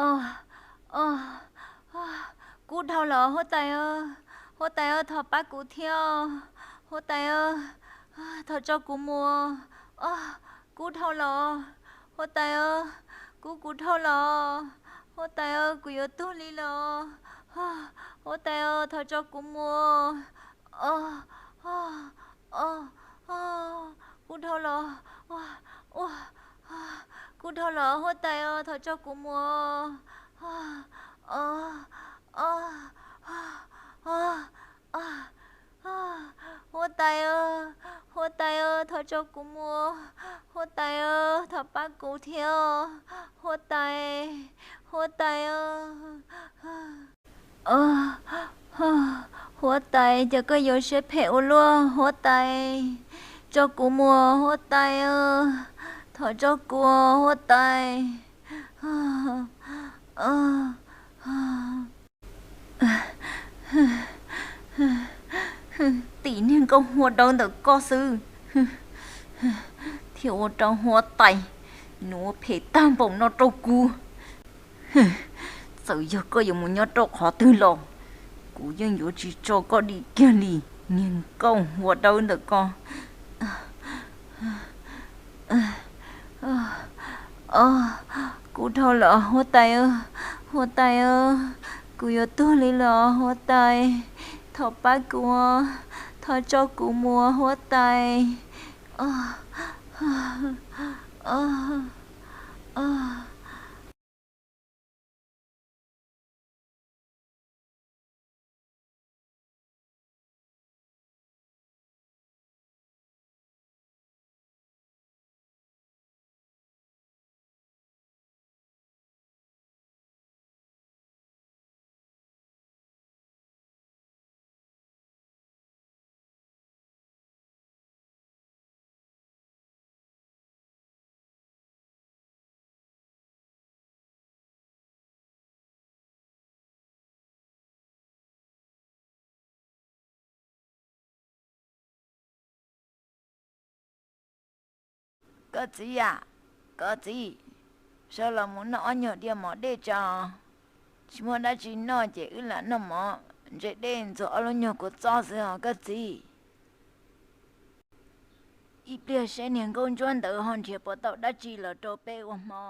Os, os, kub dhau los huab tais, huab tais thov pab kuv thiab, huab tais, thov tso kuv mus. Os, kub dhau los, huab tais, kub kuv dhau los, huab tais, kuv yuav tuag li los, huab tais, thov tso kuv mus. Os, os, os, kub dhau los, ua, ua, kub dhau los huab tais, thov tso kuv mus. Os, os, huab tais, huab tais, thov tso kuv mus, huab tais, thov pab kuv thiab, huab tais, huab tais. Huab tais, cas koj yuav siab phem ua luaj huab tais, tso kuv mus huab tais, thov tso kuv huab tais. Tim niag nkauj hua dawb ntawm koj xwb thiaj ua rau huab tais nws ua phem tag npaum no rau kuv. Txawm yog koj yuav mus nyob rau qhov twg los, kuv yeej yuav tsis tso koj dim kiag li, niag nkauj hua dawb ntawm koj. Kub dhau los huab tais, huab tais, kuv yuav tuag li los huab tais, thov pab kuv, thov tso kuv mus huab tais. Koj txiv a, koj txiv, sawv los mus noj ob nyuag diav mov dej tso. Tsis muaj dab tsi noj ces wb lam noj mov ntse dej ntxuag ob lub nyuag kua txob xwb os koj txiv. Ib pliag seb niag nkauj ntsuab ntawd ho nrhiav puas tau dab tsi los rau peb ua hmo.